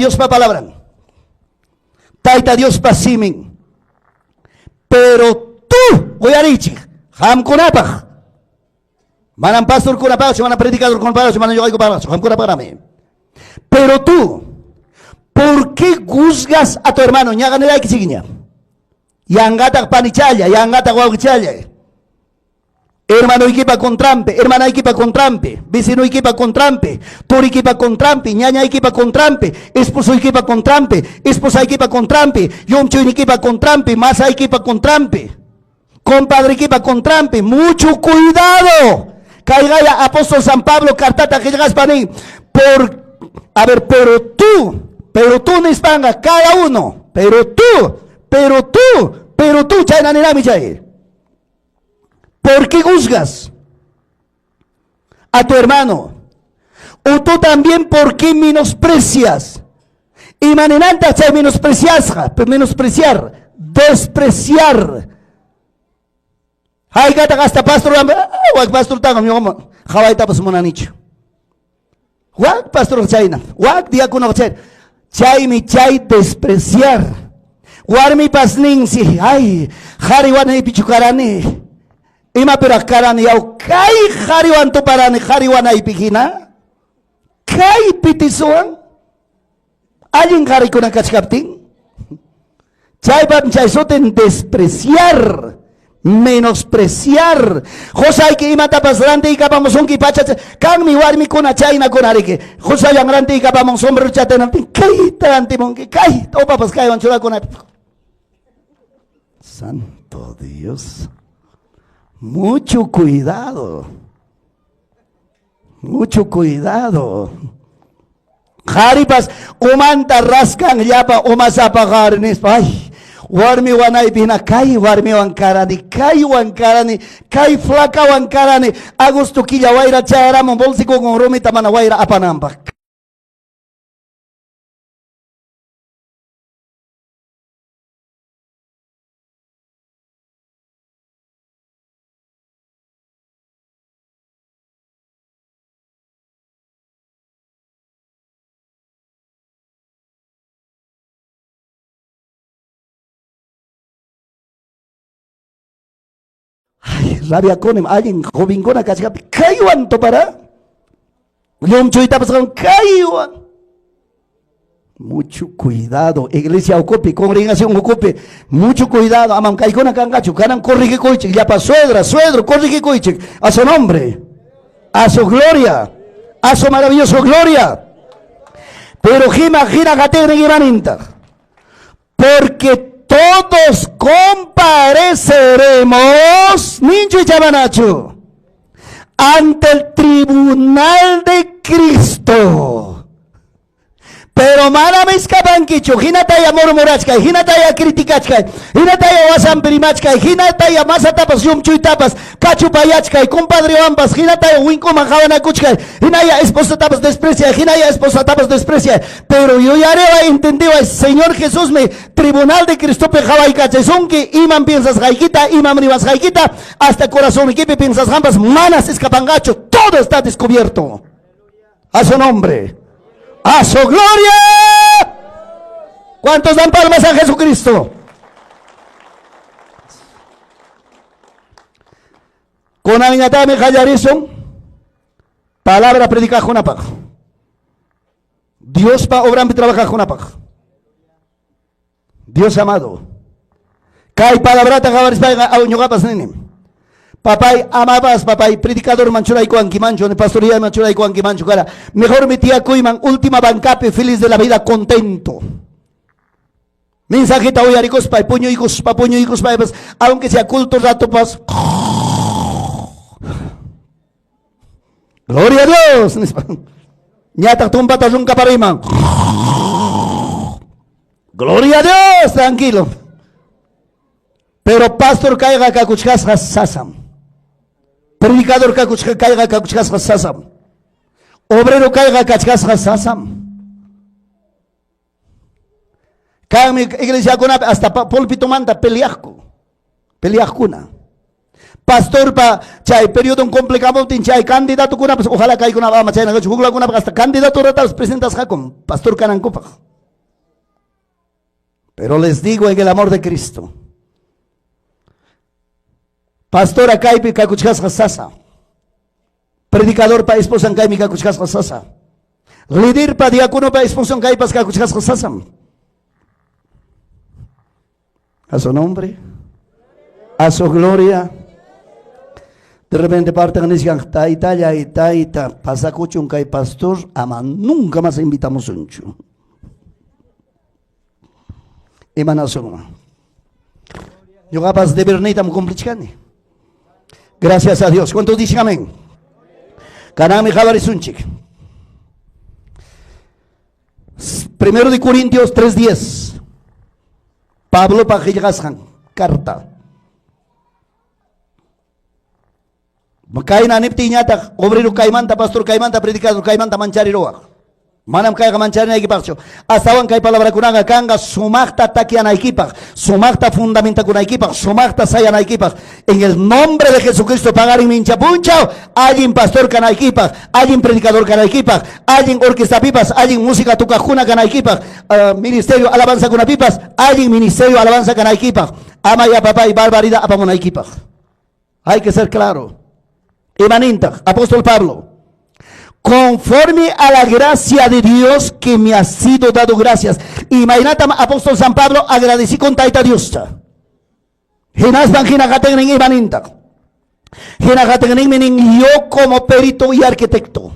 Diospa palabran. Tayta Diospa simin. Pero tú, uyarichik, qamkunapaq. Manam pastorkunapaqchu, manam predicadorkunapaqchu, manam ñuqaykupaqchu, qamkunapaqrami. Pero tú, ¿por qué juzgas a tu hermano? Ñaqa niraykichikña. Yanqataq panichalla, yanqataq wawqichalla. Hermanoykipa contranpi, hermanaykipa contranpi, vecinoykipa contranpi, turikipa contranpi, ñañaykipa contranpi, esposoykipa contranpi, esposaykipa contranpi, yumchuynikipa contranpi, masaykipa contranpi, compadrekipa contranpi. Mucho cuidado. Kaygaya apóstol San Pablo cartata qillqaspa nin, por, a ver, pero tú nispanqa cada uno, pero tú, pero tú, pero tú, chayna ninami chay. ¿Por qué juzgas a tu hermano? O tú también, ¿por qué menosprecias? Imaninanta chay menospreciasqa, menospreciar, despreciar. Haykataq hasta pastor, wak pastortaqa ñuqaman qhawaytapas munanichu. Wak pastor chayna, wak diácono chayna. Chaymi chay despreciar. Warmipas ninsi, ay, qhari wanaypichu karani. Imapiraq karani yaw, kay qhariwan tuparani, qhari wanaypi hina. Kay pitisuwan allin qharikuna kachkaptin. Chaypam chay sutin despreciar, menospreciar. Qusayki imatapas rantiykapamusunki pacha kanmi warmikuna chaynakuna riki. Qusallan rantiykapamun sombrerochata hinaptin kayta rantimunki, kayta upapas kaywan churakunaypi. Santo Dios. Mucho cuidado. Mucho cuidado. Qharipas umanta raskan llapa umasapa qhari nispa, ay, warmi wanaypi hina kay warmiwan karani, kaywan karani, kay flakawan karani, agosto killa wayra chayaramun bolsikukun rumita mana wayra apananpaq. Ay, rabiakunim allin jovenkuna kachkaptin kaywan tupara. Llumchuytapas kaywan. Mucho cuidado, iglesia ukupi, congregación ukupi, mucho cuidado, amam kaykuna kanqachu, kanan corregikuychik, llapa suegra, suegro, corregikuychik, a su nombre, a su gloria, a su maravilloso gloria. Pero hina hina qatinrin imanintaq, porque todos compareceremos, ninchu ichamanachu, ante el tribunal de Cristo. Pero manam iskapankichu, hinataya murmurachkay, hinataya criticachkay, hinataya wasanpi rimachkay, hinataya masatapas llumchuytapas kachupayachkay, compadrewanpas, hinataya winkuman qawanakuchkay, hinaya esposatapas despreciay, hinaya esposatapas despreciay. Pero yuyariway, entendiway, Señor Jesusmi tribunal de Cristopi qawaykachisunki, imam piensasqaykita, imam rimasqaykita, hasta corazonnikipi piensasqanpas manas escapanqachu, todo está descubierto. A su nombre, a su gloria. ¿Cuántos dan palmas a Jesucristo? Kunanñataqmi qallarisun palabra predicaqkunapaq, Diospa obranpi trabajaqkunapaq. Dios amado, kay palabrata qawarispayqa aw ñuqapas ninim. Papay, amapas, papay, predicadorman churaykuwankimanchu, ni pastoriaman churaykuwankimanchu kara. Mejormi tiyakuyman última bancapi, feliz de la vida, contento. Mensajeta uyarikuspa, puñuykuspa, puñuykuspa, aunque sea culto rato, pas. Gloria a Dios. Ñataq tumpata runkapariman. Gloria a Dios, tranquilo. Pero pastor kayqa kakuchkasqa sasam. Predicador kayqa kakuchkasqa sasam. Obrero kayqa kachkasqa sasam. Kanmi iglesiakunapi hasta pulpitomanta peleaqku. Peleaqkuna. Pastorpa chay periodo complicamuptin chay candidatokunapas ojalá kaykunapas ama chayna kachu huklakunapas hasta candidaturatapas presentasqaku pastor kanankupaq. Pero les digo en el amor de Cristo. Pastora kaypi kakuchkasqa sasa. Predicadorpa esposan kaymi kakuchkasqa sasa. Liderpa diaconopa esposan kaypas kakuchkasqa sasam. A su nombre, a su gloria. De repente parten nichkan, taytallay, tayta, pasakuchun kay pastor, ama nunca más invitamusunchu. Imanasunman. Ñuqapas deberniytam cumplichkani. Gracias a Dios. ¿Cuántos dicen amén? Kananmi qawarisunchik. Primero de Corintios 3.10. Pablopa qillqasqan carta. Kayna niptiyñataq obrero kaymanta, pastor kaymanta, predicador kaymanta manchariruwaq. Manam kayqa mancharinaykipaqchu. Astawan kay palabrakunaqa kanqa sumaqta takyanaykipaq, sumaqta fundamentakunaykipaq, sumaqta sayanaykipaq. En el nombre de Jesucristo paqarin mincha punchaw, allin pastor kanaykipaq, allin predicador kanaykipaq, allin orquestapipas, allin música tocaqkuna kanaykipaq, ministerio alabanzakunapipas, allin ministerio alabanza kanaykipaq. Ama ya papay barbaridad apamunaykipaq. Hay que ser claro. Imanintaq, apóstol Pablo, conforme a la gracia de Dios que me ha sido dado gracias. Imaynatam apóstol San Pablo agradecí con Tayta Diosta. Hinaspan hina qatinnin imanintaq. Hina qatinninmi nin yo como perito y arquitecto.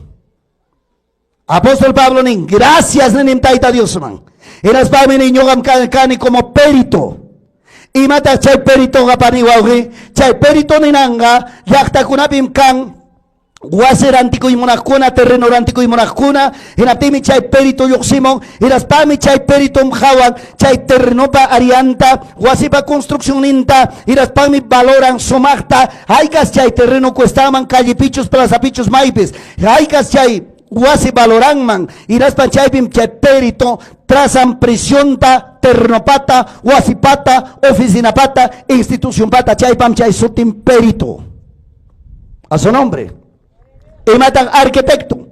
Apóstol Pablo nin, gracias ninim Tayta Diosman. Hinaspami nin ñuqam kani como perito. Imataq chay peritoqa pani wawqi? Chay perito ninanqa llaqtakunapim kan wasi rantikuy munaqkuna, terreno rantikuy munaqkuna, hinaptinmi chay perito lluqsimun, hinaspami chay peritom qawan chay terrenopa arianta, wasipa construccionninta, hinaspami valoran sumaqta, haykas chay terreno cuestaman, callepichus, plazapichus, maypis, haykas chay wasi valoranman, hinaspan chaypim chay perito trazan presionta, terrenopata, wasipata, oficinapata, institucionpata, chaypam chay sutin perito. A su nombre. Imataq arquitecto.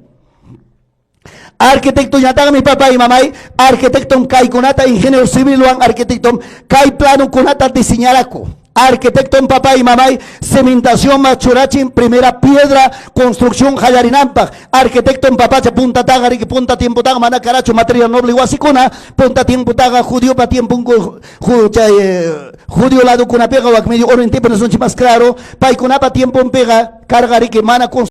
Arquitecto ñataqmi papá y mamay, arquitectom kaykunata, ingeniero civilwan arquitectom kay planokunata diseñaraku. Arquitectom papá y mamay, cementación machurachin, primera piedra, construcción qallarinanpaq. Arquitectom papacha puntataqa riki punta tiempotaqa mana karachu material noble wasikuna, punta tiempotaqa judiopa tiemponku chay judío ladokunapiqa wak medio orientepi nisunchik más claro, paykunapa tiemponpiqa karqa riki mana.